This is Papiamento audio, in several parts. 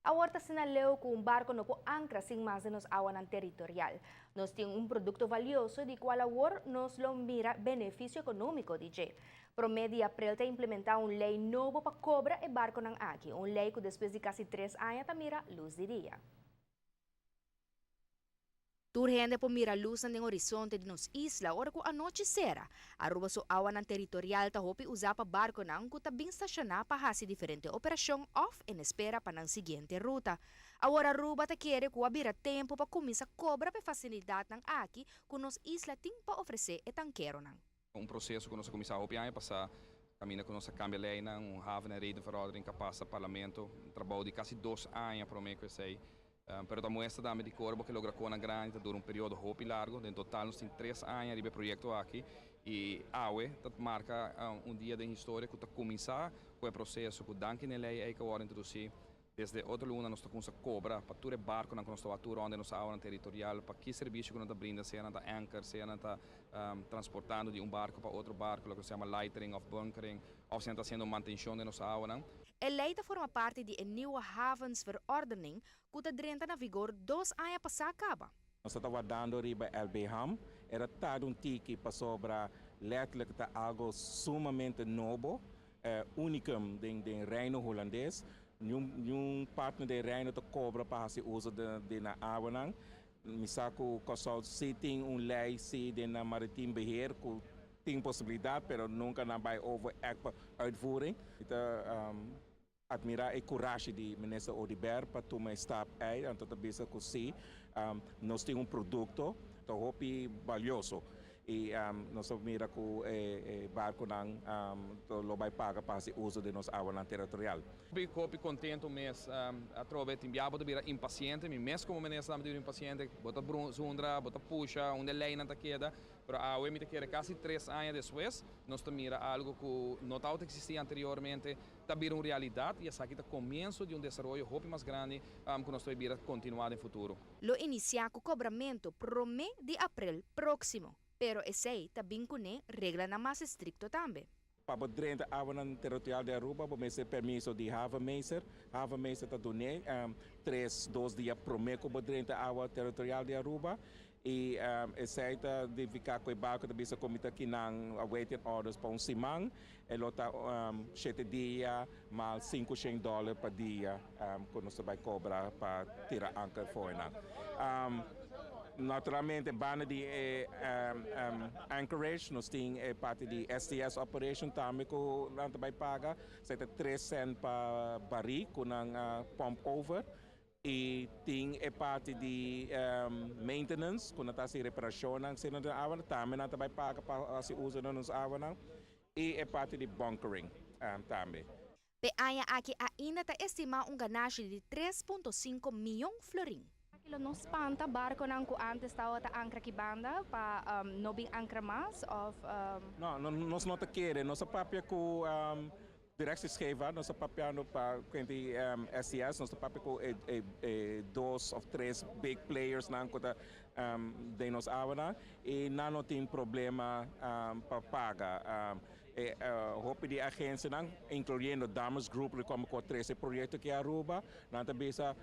Awor ta asina leu cu un barco no por ancra sin mas den nos awanan territorial. Nos tin un producto valioso di cual awor nos lo mira beneficio economico di dje. Prome di april ta implementa un ley nobo pa cobra e barconan aki, un ley cu despues di casi 3 aña ta mira luz di dia. Tur hende por mira luz den horizonte di nos isla ora cu anochi cera. Aruba su awanan territorial ta hopi usa pa barconan cu ta bin staciona pa haci diferente operacion of en espera pa nan siguiente ruta. Awor Aruba ta kere cu a bira tempo pa cuminsa cobra pa facilidadnan aki cu nos isla tin pa ofrece e tankeronan. Un proceso cu nos a cuminsa hopi aña pasa, caminda cu nos a cambia ley, un haven en redenverordening cu a pasa parlamento, un trabou di casi 2 aña prome cu esey. Pero ta muestra tambe di con bo logra cos grandi, dura un periodo hopi largo. En total nos tin 3 aña di proyecto aki y awe ta marca un dia di historia cu ta cuminsa cu e proceso cu danki na ley cu a introduci. Desde otro luna nos ta cuminsa cobra pa tur barco cu nos ta tur unda nos awa territorial, pa ki servicio cu nos ta brinda, sea nan ta anchor, sea nan ta transportando di un barco pa otro barco, loke ta yama lightering of bunkering, of sea nan ta haciendo mantencion di nos awa. E ley ta forma parti di e nieuwe havensverordening cu a drenta na vigor 2 aña pasa caba. Nos ta wardando riba LB Ham, el a tarda un tiki pasobra letterlijk ta algo sumamente nobo, unicum den Reino Hulandes. Ningun partner di Reino ta cobra pa haci uso di na awa. Mi sa cu Corsou si tin un ley si di na maritiem beheer cu tin posibilidad, pero nunca nan a bay over echt uitvoering. Anto, admira e corashi di minister Oduber pa tuma e stap ey, anto ta bisa cu si, nos tin un producto, ta hopi valioso. Y nos ta mira cu e barconan lo bay paga pa uso di nos awa territorial. Hopi hopi contento mes, atrobe tin bia bo ta bira impaciente, mi mes como minister tambe impaciente, bo ta zundra, bo ta pusha, unda ley nan ta keda, pero awe mi ta kere casi 3 aña despues, nos ta mira algo cu no tabata existi anteriormente, ta bira un realidad y esaki ta comienso di un desaroyo hopi mas grandi cu nos ta bira continua den futuro. Lo inicia cu cobramento prome di april proximo, pero esey ta bin cu reglanan mas estricto tambe. Pa drenta awa territorial di Aruba, bo mester permiso di havenmeester. Havenmeester ta duna 3, 2 dia prome cu bo drenta awa territorial di Aruba. Y esey ta nifica cu e barco ta bisa cu mi ta akinan awaiting orders pa un siman. E lo ta 7 dia, mas $500 pa dia cu nos ta bay cobra pa tira anker for nan. Naturalmente, banda di anchorage, nos tin e parti di STS operation tambe cu nan ta bay paga. Esey ta 3 cent pa bari cu nan pump over. Y tin e parti di maintenance, cu nan ta haci reparacion nan na awa, tambe nan ta bay paga pa haci uso di nos awa. Y e parti di bunkering tambe. P'e aña aki ainda ta estima un ganashi di 3.5 miyon florin. Lo no spanta barconan cu antes tabata ancra aki banda pa no bin ancra mas of No, nos no ta kere, nos a papia cu directie scheepvaart, nos ta papiando pa cu STS, nos ta papia cu dos of tres big players nan cu ta den nos awa y nan no tin problema pa paga. E hopi di agencia nan, incluyendo Damas Group, como cu tres proyecto aki Aruba, nan ta bisa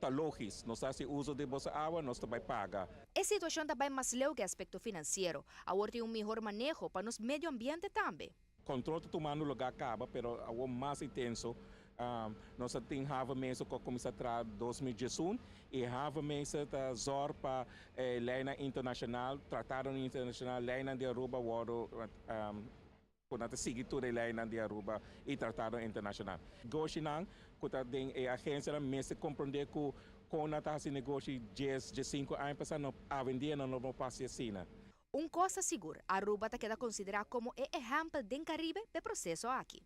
ta logisch, nos ta haci uso di boso awa, nos ta bay paga. E situacion ta bay mas leu cu aspecto financiero. Awor tin un mihor maneho pa nos medio ambiente tambe. Control ta tumando lugar caba, pero awo mas intenso. Nos tin havenmeester cu a cuminsa traha 2011 y havenmeester ta zorg pa ley internacional, tratado internacional, ley di Aruba wordo cu nan ta sigui tur e ley di Aruba y tratado internacional. Negoshinan, cu ta den e agencia nan mester comprende cu con nan ta haci negoshi 10, 5 aña pasa, no, awendia nan no pasa asina. Un cos sigur, Aruba ta keda considera como e ehempel den Caribe p'e proceso aki.